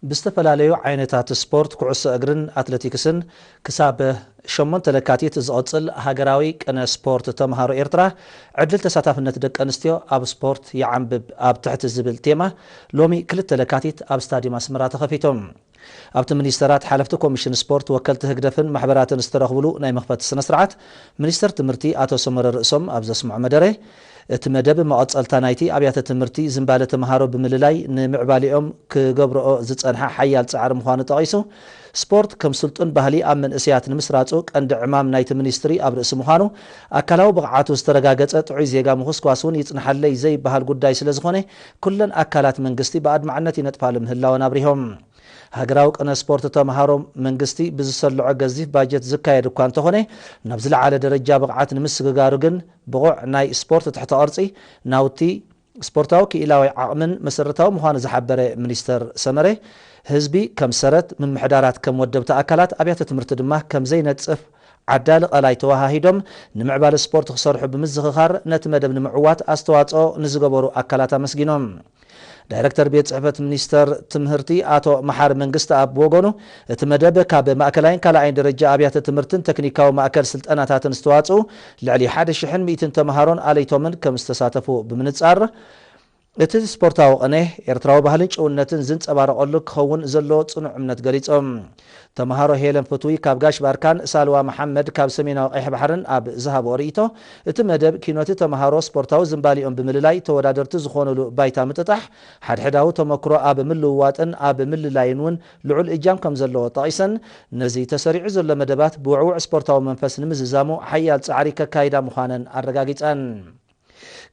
ብዝተፈላለዩ ዓይነታት ስፖርት፣ ኩዕሶ እግርን ኣትለቲክስን፣ ክሳብ ሸሞንተ ለካቲት ዝቕጽል ሃገራዊ ቅነ ስፖርት ተምሃሮ ኤርትራ፣ ዕድል ተሳታፍነት ደቂ ኣንስትዮ ኣብ ስፖርት ይዓንብብ ኣብ ትሕቲ ዝብል ቴማ፣ ሎሚ ክልተ ለካቲት ኣብ ስታድየም ኣስመራ ተኸፊቶም። ኣብቲ ሚኒስተራት፣ ሓለፍቲ ኮሚሽን ስፖርት፣ ወከልቲ ህግደፍን ማሕበራትን ዝተረኽብሉ ናይ መኽፈቲ ስነ ስርዓት፣ ሚኒስተር ትምህርቲ ኣቶ ሰመረ ርእሶም ኣብ ዘስምዖ መደረ፣ እቲ መደብ መቐጸልታ ናይቲ ኣብያተ ትምህርቲ ዝንባለ ተምሃሮ ብምልላይ ንምዕባሌኦም ክገብርኦ ዝጸንሓ ሓያል ጻዕሪ ምዃኑ ጠቒሱ፣ ስፖርት ከም ስልጡን ባህሊ ኣብ መንእሰያት ንምስራጹ ቀንዲ ዕማም ናይቲ ሚኒስትሪ ኣብ ርእሲ ምዃኑ፣ ኣካላዊ ብቕዓቱ ዝተረጋገጸ ጥዑይ ዜጋ ምኹስኳስ እውን ይጽንሓለይ ዘይበሃል ጉዳይ ስለ ዝኾነ፣ ኩለን ኣካላት መንግስቲ ብኣድማዕነት ይነጥፋሉ ምህላወን ኣብሪሆም። ሃገራዊ ቅነ ስፖርት ተምሃሮ መንግስቲ ብዝሰልዖ ገዚፍ ባጀት ዝካየድ እኳ እንተኾነ፣ ናብ ዝለዓለ ደረጃ ብቕዓት ንምስግጋሩ ግን ብቑዕ ናይ ስፖርት ትሕተ ቅርጺ፣ ናውቲ፣ ስፖርታዊ ክኢላዊ ዓቕምን መሰረታዊ ምዃኑ ዝሓበረ ሚኒስተር ሰመረ፣ ህዝቢ ከም ሰረት፣ ምምሕዳራት ከም ወደብቲ ኣካላት፣ ኣብያተ ትምህርቲ ድማ ከም ዘይነጽፍ ዓዳሊ ቀላይ ተወሃሂዶም ንምዕባለ ስፖርት ክሰርሑ ብምዝኽኻር፣ ነቲ መደብ ንምዕዋት ኣስተዋጽኦ ንዝገበሩ ኣካላት ኣመስጊኖም። ዳይረክተር ቤት ጽሕፈት ሚኒስተር ትምህርቲ ኣቶ መሓሪ መንግስተኣብ ብወገኑ፣ እቲ መደብ ካብ ማእከላይን ካልኣይን ደረጃ ኣብያተ ትምህርትን ቴክኒካዊ ማእከል ስልጠናታትን ዝተዋጽኡ ልዕሊ ሓደ ሽሕን ሚእትን ተምሃሮን ኣለይቶምን ከም ዝተሳተፉ ብምንጻር፣ እቲ ስፖርታዊ ቅነ ኤርትራዊ ባህልን ጭውነትን ዝንጸባረቐሉ ክኸውን ዘለዎ ጽኑዕ እምነት ገሊጾም። ተምሃሮ ሄለን ፍትዊ ካብ ጋሽ ባርካን ሳልዋ መሓመድ ካብ ሰሜናዊ ቀይሕ ባሕርን ኣብ ዝሃብኦ ርእይቶ፣ እቲ መደብ ኪኖቲ ተምሃሮ ስፖርታዊ ዝንባሊኦም ብምልላይ ተወዳደርቲ ዝኾኑሉ ባይታ ምጥጣሕ፣ ሓድሕዳዊ ተመክሮ ኣብ ምልውዋጥን ኣብ ምልላይን እውን ልዑል እጃም ከም ዘለዎ ጠቒሰን፣ ነዚ ተሰሪዑ ዘሎ መደባት ብውዕውዕ ስፖርታዊ መንፈስ ንምዝዛሙ ሓያል ጻዕሪ ከካይዳ ምዃነን ኣረጋጊጸን።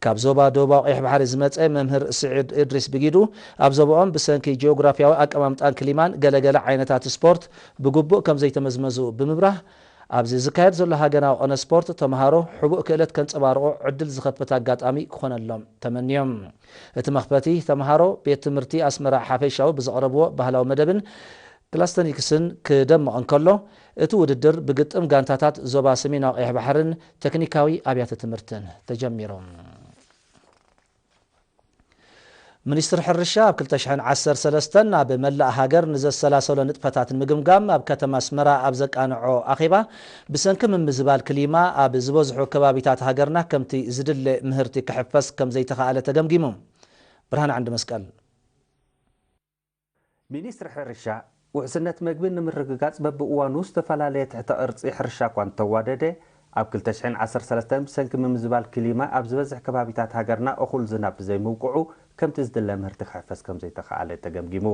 ካብ ዞባ ደቡባዊ ቀይሕ ባሕሪ ዝመጸ መምህር ስዒድ እድሪስ ብጊዱ፣ ኣብ ዞባኦም ብሰንኪ ጂኦግራፊያዊ ኣቀማምጣን ክሊማን ገለገለ ዓይነታት ስፖርት ብግቡእ ከም ዘይተመዝመዙ ብምብራህ፣ ኣብዚ ዝካየድ ዘሎ ሃገራዊ ቅነ ስፖርት ተምሃሮ ሕቡእ ክእለት ከንጸባርቑ ዕድል ዝኸፍት ኣጋጣሚ ክኾነሎም ተመንዮም። እቲ መኽፈቲ ተምሃሮ ቤት ትምህርቲ ኣስመራ ሓፈሻዊ ብዘቕረብዎ ባህላዊ መደብን ክላስተኒክስን ክደምቕ እንከሎ፣ እቲ ውድድር ብግጥም ጋንታታት ዞባ ሰሜናዊ ቀይሕ ባሕርን ቴክኒካዊ ኣብያተ ትምህርትን ተጀሚሩ። ሚኒስትሪ ሕርሻ ኣብ ክልተ ሽሕን ዓሰርተ ሰለስተን ኣብ መላእ ሃገር ንዘሰላሰሎ ንጥፈታት ንምግምጋም ኣብ ከተማ ኣስመራ ኣብ ዘቃንዖ ኣኼባ፣ ብሰንኪ ምምዝባል ክሊማ ኣብ ዝበዝሑ ከባቢታት ሃገርና ከምቲ ዝድለ ምህርቲ ክሕፈስ ከም ዘይተኻእለ ተገምጊሙ። ብርሃን ዓንዲ መስቀል። ሚኒስትሪ ሕርሻ፣ ውሕስነት መግቢ ንምርግጋጽ በብእዋኑ ዝተፈላለየ ትሕተ ቅርጺ ሕርሻ እኳ እንተዋደደ፣ ኣብ ክልተ ሽሕን ዓሰርተ ሰለስተን ብሰንኪ ምምዝባል ክሊማ ኣብ ዝበዝሕ ከባቢታት ሃገርና እኹል ዝናብ ብዘይምውቅዑ ከምቲ ዝድለ ምህርቲ ክሕፈስ ከምዘይተኻእለ ተገምጊሙ።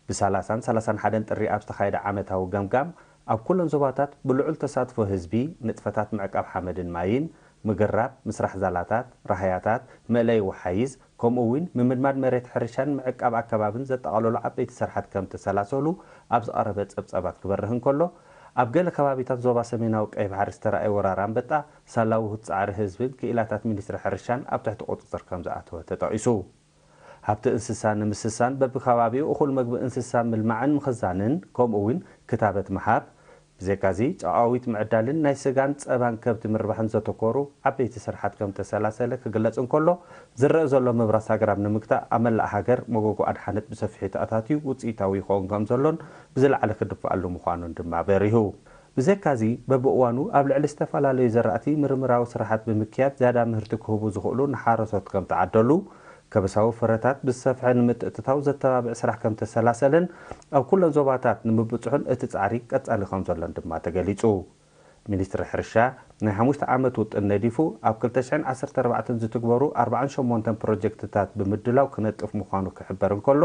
ብሰላሳን ሰላሳን ሓደን ጥሪ ኣብ ዝተኻየደ ዓመታዊ ገምጋም፣ ኣብ ኩለን ዞባታት ብልዑል ተሳትፎ ህዝቢ፣ ንጥፈታት ምዕቃብ ሓመድን ማይን፣ ምግራብ፣ ምስራሕ ዛላታት፣ ራህያታት፣ መእለዪ ወሓይዝ፣ ከምኡ እውን ምምድማድ መሬት ሕርሻን ምዕቃብ ኣከባብን ዘጠቓለሉ ዓበይቲ ስራሓት ከም ተሰላሰሉ ኣብ ዝቐረበ ጸብጻባት ክበርህ እንከሎ፣ ኣብ ገለ ከባቢታት ዞባ ሰሜናዊ ቀይ ባሕሪ ዝተራእየ ወራር ኣንበጣ ሳላ ውሁድ ጻዕሪ ህዝብን ክኢላታት ሚኒስትሪ ሕርሻን ኣብ ትሕቲ ቁጽጽር ከም ዝኣተወ ተጠቒሱ። ሃብቲ እንስሳ ንምስሳን በብከባቢኡ እኹል መግቢ እንስሳ ምልማዕን ምኽዛንን ከምኡ እውን ክታበት ምሃብ፣ ብዘይካዚ ጨቓዊት ምዕዳልን ናይ ስጋን ጸባን ከብቲ ምርባሕን ዘተኮሩ ዓበይቲ ስርሓት ከም ተሰላሰለ ክግለጽ እንከሎ፣ ዝረአ ዘሎ ምብራስ ኣግራብ ንምግታእ ኣብ መላእ ሃገር መጎጎ ኣድሓነት ብሰፊሑ ተኣታትዩ ውጽኢታዊ ይኸውን ከም ዘሎን ብዝለዓለ ክድፍኣሉ ምዃኑን ድማ በሪሁ። ብዘይካዚ በብእዋኑ ኣብ ልዕሊ ዝተፈላለዩ ዘራእቲ ምርምራዊ ስራሓት ብምክያድ ዝያዳ ምህርቲ ክህቡ ዝኽእሉ ንሓረሶት ከም ተዓደሉ፣ ከበሳዊ ፍረታት ብዝሰፍሐ ንምትእትታው ዘተባብዕ ስራሕ ከም ተሰላሰለን ኣብ ኩለን ዞባታት ንምብፅሑን እቲ ፃዕሪ ቀፃሊ ከም ዘሎን ድማ ተገሊፁ። ሚኒስትሪ ሕርሻ ናይ ሓሙሽተ ዓመት ውጥን ነዲፉ ኣብ ክልተ ሽሕን ዓሰርተ ኣርባዕተን ዝትግበሩ ኣርባዓን ሸሞንተን ፕሮጀክትታት ብምድላው ክነጥፍ ምዃኑ ክሕበር እንከሎ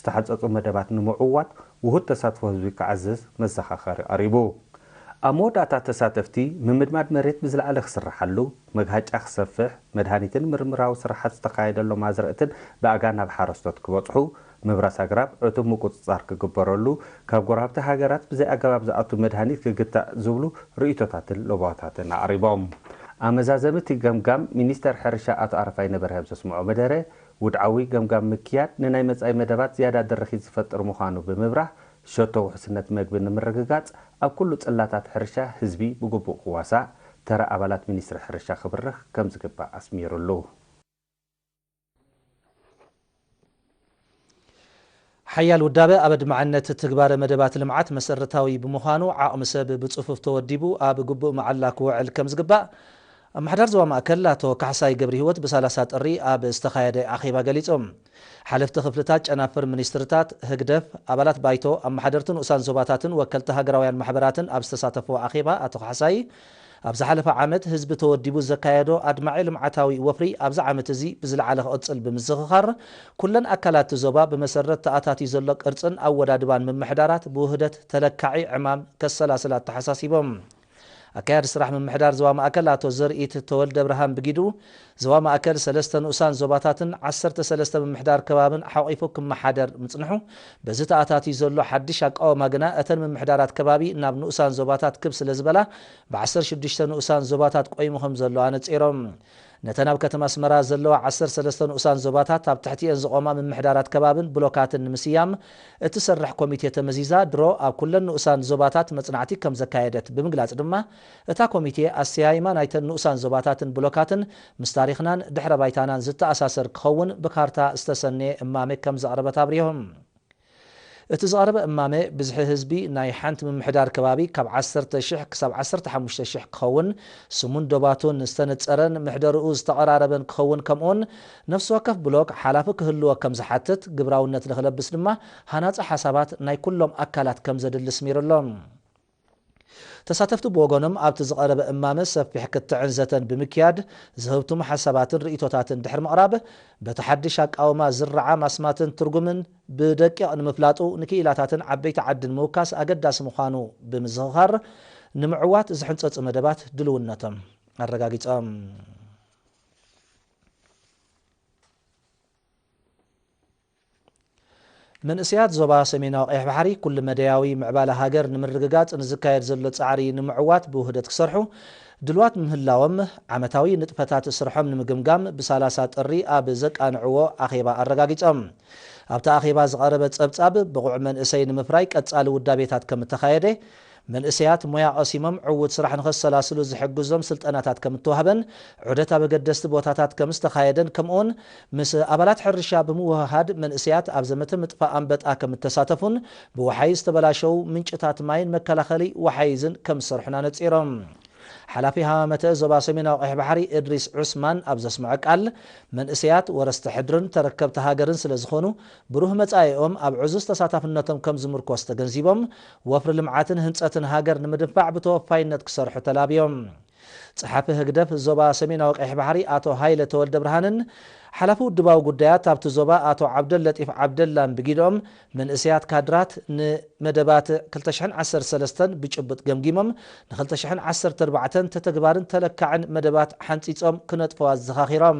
ዝተሓፀፁ መደባት ንምዕዋት ውሁድ ተሳትፎ ህዝቢ ክዓዝዝ መዘኻኸሪ ቀሪቡ። ኣብ መወዳእታ ተሳተፍቲ ምምድማድ መሬት ብዝለዓለ ክስርሓሉ፣ መግሃጫ ክሰፍሕ፣ መድሃኒትን ምርምራዊ ስራሓት ዝተኻየደሎም ኣዝርእትን ብኣጋ ናብ ሓረስቶት ክበፅሑ፣ ምብራስ ኣግራብ ዕቱብ ምቁፅፃር ክግበረሉ፣ ካብ ጎረባብቲ ሃገራት ብዘይ ኣገባብ ዝኣቱ መድሃኒት ክግታእ ዝብሉ ርእይቶታትን ለበዋታትን ኣቕሪቦም። ኣመዛዘሚ እቲ ገምጋም ሚኒስተር ሕርሻ ኣቶ ኣረፋይነ በርሀ ኣብ ዘስምዖ መደረ፣ ውድዓዊ ገምጋም ምክያድ ንናይ መጻኢ መደባት ዝያዳ ድርኺት ዝፈጥር ምዃኑ ብምብራህ፣ ሸቶ ውሕስነት መግቢ ንምርግጋጽ ኣብ ኩሉ ጽላታት ሕርሻ ህዝቢ ብግቡእ ክዋሳእ፣ ተራ ኣባላት ሚኒስትሪ ሕርሻ ክብርኽ ከምዝግባእ ኣስሚሩሉ። ሓያል ውዳበ ኣብ ኣድማዕነት ትግባረ መደባት ልምዓት መሰረታዊ ብምዃኑ፣ ዓቕሚ ሰብ ብጽፉፍ ተወዲቡ ኣብ ግቡእ መዓላ ክውዕል ከም ዝግባእ፣ ኣመሓዳር ዞባ ማእከል ኣቶ ካሕሳይ ገብረ ህይወት ብሳላሳ ጥሪ ኣብ ዝተኻየደ ኣኼባ ገሊጾም። ሓለፍቲ ክፍልታት ጨናፍር ሚኒስትርታት፣ ህግደፍ፣ ኣባላት ባይቶ፣ ኣመሓደርቲ ንኡሳን ዞባታትን ወከልቲ ሃገራውያን ማሕበራትን ኣብ ዝተሳተፍዎ ኣኼባ ኣቶ ካሕሳይ፣ ኣብ ዝሓለፈ ዓመት ህዝቢ ተወዲቡ ዘካየዶ ኣድማዒ ልምዓታዊ ወፍሪ ኣብዚ ዓመት እዚ ብዝለዓለ ክቕጽል ብምዝኽኻር፣ ኩለን ኣካላት እቲ ዞባ ብመሰረት ተኣታትዩ ዘሎ ቅርጽን ኣወዳድባን ምምሕዳራት ብውህደት ተለካዒ ዕማም ከሰላስል ኣተሓሳሲቦም። ኣካያዲ ስራሕ ምምሕዳር ዞባ ማእከል ኣቶ ዘርኢት ተወልደ ብርሃን ብጊዱ፣ ዞባ ማእከል ሰለስተ ንኡሳን ዞባታትን ዓሰርተ ሰለስተ ምምሕዳር ከባብን ሓቒፉ ክመሓደር ምጽንሑ፣ በዚ ተኣታትዩ ዘሎ ሓድሽ ኣቃውማ ግና እተን ምምሕዳራት ከባቢ ናብ ንኡሳን ዞባታት ክብ ስለ ዝበላ፣ ብ ዓሰርተ ሽዱሽተ ንኡሳን ዞባታት ቆይሙ ከም ዘሎ ኣነጺሮም። ነተን ኣብ ከተማ ኣስመራ ዘለዋ ዓሰርተ ሰለስተ ንኡሳን ዞባታት ኣብ ትሕቲኤን ዝቖማ ምምሕዳራት ከባብን ብሎካትን ንምስያም እትሰርሕ ኮሚቴ ተመዚዛ፣ ድሮ ኣብ ኩለን ንኡሳን ዞባታት መጽናዕቲ ከም ዘካየደት ብምግላጽ ድማ፣ እታ ኮሚቴ ኣሰያይማ ናይተን ንኡሳን ዞባታትን ብሎካትን ምስ ታሪኽናን ድሕረ ባይታናን ዝተኣሳሰር ክኸውን ብካርታ ዝተሰነየ እማመ ከም ዘቕረበት ኣብሪሆም። እቲ ዝቐረበ እማመ፣ ብዝሒ ህዝቢ ናይ ሓንቲ ምምሕዳር ከባቢ ካብ ዓሰርተ ሽሕ ክሳብ ዓሰርተ ሓሙሽተ ሽሕ ክኸውን፣ ስሙን ዶባቱን ዝተነጸረን ምሕደርኡ ዝተቐራረበን ክኸውን፣ ከምኡውን ነፍሲ ወከፍ ብሎክ ሓላፊ ክህልዎ ከም ዝሓትት፣ ግብራውነት ንክለብስ ድማ ሃናጺ ሓሳባት ናይ ኩሎም ኣካላት ከም ዘድሊ ስሚሩ ኣሎ። ተሳተፍቲ ብወገኖም ኣብቲ ዝቐረበ እማመ ሰፊሕ ክትዕን ዘተን ብምክያድ፣ ዝህብትሙ ሓሳባትን ርእይቶታትን ድሕሪ ምቕራብ፣ በቲ ሓድሽ ኣቃውማ ዝረዓ ማስማትን ትርጉምን ብደቂቕ ንምፍላጡ ንክኢላታትን ዓበይቲ ዓድን ምውካስ ኣገዳሲ ምዃኑ ብምዝኽኻር፣ ንምዕዋት ዝሕንጸጹ መደባት ድልውነቶም ኣረጋጊጾም። መንእሰያት ዞባ ሰሜናዊ ቀይሕ ባሕሪ ኩሉ መደያዊ ምዕባለ ሃገር ንምርግጋጽ ንዝካየድ ዘሎ ጻዕሪ ንምዕዋት ብውህደት ክሰርሑ ድልዋት ምህላዎም፣ ዓመታዊ ንጥፈታት ስርሖም ንምግምጋም ብሳላሳ ጥሪ ኣብ ዘቃንዕዎ ኣኼባ ኣረጋጊጾም። ኣብቲ ኣኼባ ዝቐረበ ጸብጻብ፣ ብቑዕ መንእሰይ ንምፍራይ ቀጻሊ ውዳቤታት ከም እተኻየደ፣ መንእሰያት ሞያ ቀሲሞም ዕዉት ስራሕ ንኸሰላስሉ ዝሕግዞም ስልጠናታት ከም እተዋህበን፣ ዑደት ኣብ ኣገደስቲ ቦታታት ከም ዝተኻየደን፣ ከምኡውን ምስ ኣባላት ሕርሻ ብምውህሃድ መንእሰያት ኣብ ዘመተ ምጥፋእ ኣንበጣ ከም እተሳተፉን፣ ብወሓይ ዝተበላሸው ምንጭታት ማይን መከላኸሊ ወሓይዝን ከም ዝሰርሑን ኣነጺሮም። ሓላፊ ሃማመተ ዞባ ሰሜናዊ ቀይሕ ባሕሪ እድሪስ ዑስማን ኣብ ዘስምዖ ቃል፣ መንእሰያት ወረስቲ ሕድርን ተረከብቲ ሃገርን ስለ ዝኾኑ፣ ብሩህ መጻኢኦም ኣብ ዕዙዝ ተሳታፍነቶም ከም ዝምርኮስ ተገንዚቦም፣ ወፍሪ ልምዓትን ህንጸትን ሃገር ንምድንፋዕ ብተወፋይነት ክሰርሑ ተላብዮም። ጸሓፊ ህግደፍ ዞባ ሰሜናዊ ቀይሕ ባሕሪ ኣቶ ሃይለ ተወልደ ብርሃንን ሓላፊ ውድባዊ ጉዳያት ኣብቲ ዞባ ኣቶ ዓብደል ለጢፍ ዓብደላን ብጊድኦም፣ መንእሰያት ካድራት ንመደባት ክልተ ሽሕን ዓሰርተ ሰለስተን ብጭቡጥ ገምጊሞም፣ ን ክልተ ሽሕን ዓሰርተ ኣርባዕተን ተተግባርን ተለካዕን መደባት ሓንጺጾም ክነጥፍዋ ኣዘኻኺሮም።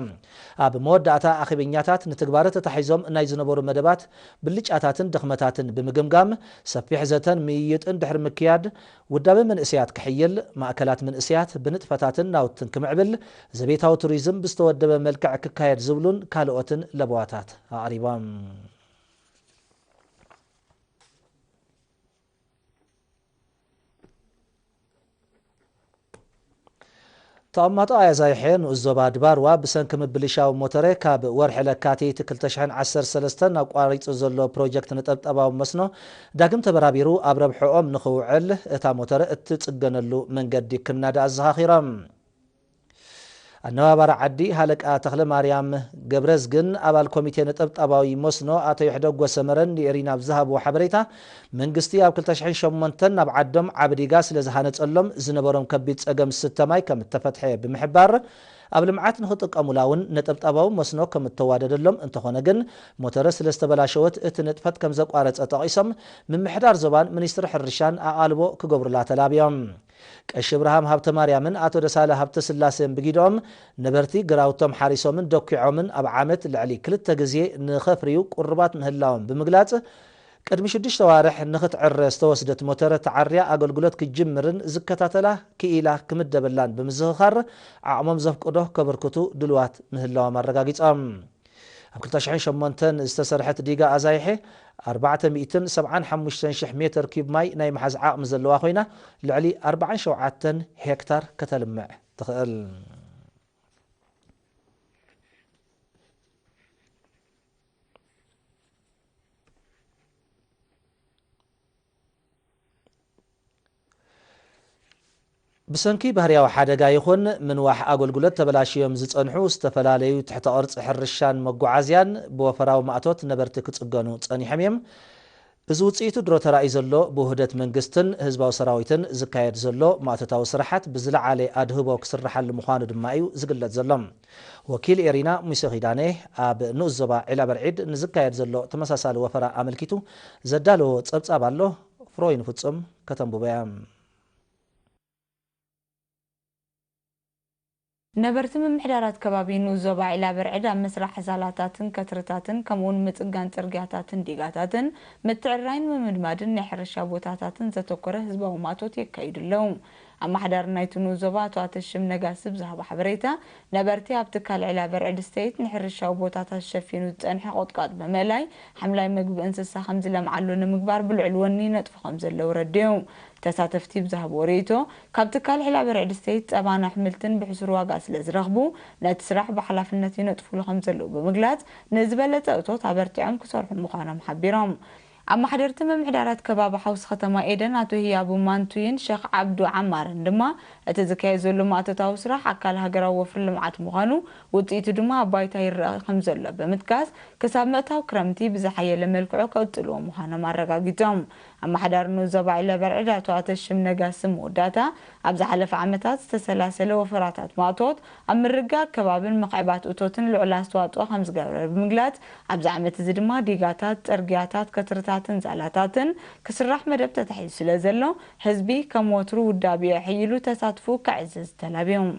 ኣብ መወዳእታ ኣኼበኛታት ንትግባረ ተታሒዞም ናይ ዝነበሩ መደባት ብልጫታትን ድኽመታትን ብምግምጋም ሰፊሕ ዘተን ምይይጥን ድሕሪ ምክያድ፣ ውዳበ መንእሰያት ክሕይል፣ ማእከላት መንእሰያት ብንጥፈታትን ናውትን ክምዕብል፣ ዘቤታዊ ቱሪዝም ብዝተወደበ መልክዕ ክካየድ ዝብሉን ካልኦትን ለበዋታት ኣቕሪቦም። ተቐማጦ ኣያዛይሐ ንኡስ ዞባ ድባርዋ ብሰንኪ ምብልሻው ሞተረ ካብ ወርሒ ለካቲት ክልተ ሽሕን ዓሰርተ ሰለስተን ኣቋሪጹ ዘሎ ፕሮጀክት ነጠብጣባዊ መስኖ ዳግም ተበራቢሩ ኣብ ረብሕኦም ንኽውዕል እታ ሞተረ እትጽገነሉ መንገዲ ክናዳ ኣዘኻኺሮም። ኣነባባሪ ዓዲ ሃለቃ ተኽለ ማርያም ገብረዝግን ኣባል ኮሚቴ ነጠብጣባዊ መስኖ ኣቶ ይሕደጎ ሰመረን ንኤሪና ኣብ ዝሃብዎ ሓበሬታ፣ መንግስቲ ኣብ ክልተ ሽሕን ሸሞንተን ናብ ዓዶም ዓቢ ዲጋ ስለ ዝሃነጸሎም ዝነበሮም ከቢድ ጸገም ዝስተ ማይ ከም እተፈትሐ ብምሕባር፣ ኣብ ልምዓት ንኽጥቀሙላ እውን ነጠብጣባዊ መስኖ ከም እተዋደደሎም፣ እንተኾነ ግን ሞተረ ስለ ዝተበላሸወት እቲ ንጥፈት ከም ዘቋረጸ ጠቒሶም፣ ምምሕዳር ዞባን ሚኒስትሪ ሕርሻን ኣቓልቦ ክገብሩላ ተላብዮም። ቀሺ እብርሃም ሃብተማርያምን ኣቶ ደሳለ ሃብተስላሴን ብጊድኦም፣ ነበርቲ ግራውቶም ሓሪሶምን ደኲዖምን ኣብ ዓመት ልዕሊ ክልተ ግዜ ንኸፍርዩ ቁሩባት ምህላዎም ብምግላጽ፣ ቅድሚ ሽዱሽተ ኣዋርሕ ንኽትዕረ ዝተወስደት ሞተረ ተዓርያ ኣገልግሎት ክትጅምርን ዝከታተላ ክኢላ ክምደበላን ብምዝኽኻር፣ ዓቕሞም ዘፍቅዶ ከበርክቱ ድሉዋት ምህላዎም ኣረጋጊጾም። ኣብ ክልተ ሽሕን ሸሞንተን ዝተሰርሐት ዲጋ ኣዛይሐ ኣርባዕተ ሚእትን ሰብዓን ሓሙሽተን ሽሕ ሜተር ኪዩብ ማይ ናይ ምሓዝ ዓቕሚ ዘለዋ ኮይና፣ ልዕሊ ኣርባዓን ሸውዓተን ሄክታር ከተልምዕ ትኽእል። ብሰንኪ ባህርያዊ ሓደጋ ይኹን ምንዋሕ ኣገልግሎት ተበላሽዮም ዝጸንሑ ዝተፈላለዩ ትሕተ ቅርጺ ሕርሻን መጓዓዝያን ብወፈራዊ ማእቶት ነበርቲ ክጽገኑ ጸኒሖም እዮም። እዚ ውጽኢቱ ድሮ ተራእዩ ዘሎ ብውህደት መንግስትን ህዝባዊ ሰራዊትን ዝካየድ ዘሎ ማእቶታዊ ስራሓት ብዝለዓለ ኣድህቦ ክስርሓሉ ምዃኑ ድማ እዩ ዝግለጽ ዘሎ። ወኪል ኤሪና ሙሴ ኺዳነ ኣብ ንኡስ ዞባ ዒላ በርዒድ ንዝካየድ ዘሎ ተመሳሳሊ ወፈራ ኣመልኪቱ ዘዳለዎ ጸብጻብ ኣሎ። ፍሮይን ፍጹም ከተንብቦ እያ። ነበርቲ ምምሕዳራት ከባቢ ንኡስ ዞባ ዒላ በርዕድ ኣብ ምስራሕ ዛላታትን ከትርታትን ከምኡውን ምጽጋን ጽርግያታትን ዲጋታትን ምትዕራይን ምምድማድን ናይ ሕርሻ ቦታታትን ዘተኮረ ህዝባዊ ማእቶት የካይዱ ኣለዉ። ኣመሓዳሪ ናይቲ ንኡስ ዞባ ኣቶ ኣተሽም ነጋሲ ብዝሃቦ ሓበሬታ፣ ነበርቲ ኣብ ትካል ዒላ በርዕድ ስቴት ንሕርሻዊ ቦታታት ሸፊኑ ዝጸንሐ ቆጥቋጥ ብምእላይ ሓምላይ ምግቢ እንስሳ ከም ዝለምዓሉ ንምግባር ብልዑል ወኒ ይነጥፉ ከም ዘለዉ ረድዮም። ተሳተፍቲ ብዝሃብዎ ርእይቶ፣ ካብ ትካል ዒላ በርዕድ ስቴት ጸባን ኣሕምልትን ብሕሱር ዋጋ ስለ ዝረኽቡ፣ ነቲ ስራሕ ብሓላፍነት ይነጥፉሉ ከም ዘለዉ ብምግላጽ፣ ንዝበለጸ እቶት ኣበርቲዖም ክሰርሑ ምዃኖም ሓቢሮም። ኣመሓደርቲ ምምሕዳራት ከባቢ ሓውሲ ከተማ ኤደን ኣቶ ህያቡ ማንቱይን ሸኽ ዓብዱ ዓማርን ድማ፣ እቲ ዝካየድ ዘሎ ማእቶታዊ ስራሕ ኣካል ሃገራዊ ወፍሪ ልምዓት ምዃኑ፣ ውጽኢቱ ድማ ኣብ ባይታ ይረኣ ከም ዘሎ ብምጥቃስ፣ ክሳብ ምእታው ክረምቲ ብዝሓየለ መልክዑ ክቕጽልዎ ምዃኖም ኣረጋጊጾም። ኣመሓዳሪ ንኡስ ዞባ ዒላ በርዕድ ኣቶ ኣተሽም ነጋሲ መወዳእታ፣ ኣብ ዝሓለፈ ዓመታት ዝተሰላሰለ ወፈራታት ማእቶት ኣብ ምርግጋእ ከባብን ምኽዕባት እቶትን ልዑል ኣስተዋጽኦ ከም ዝገበረ ብምግላጽ፣ ኣብዚ ዓመት እዚ ድማ ዲጋታት፣ ጽርግያታት፣ ከትርታትን ዛላታትን ክስራሕ መደብ ተታሒዙ ስለ ዘሎ፣ ህዝቢ ከም ወትሩ ውዳቤኡ ኣሐይሉ ተሳትፎኡ ከዕዝዝ ተላብዮም።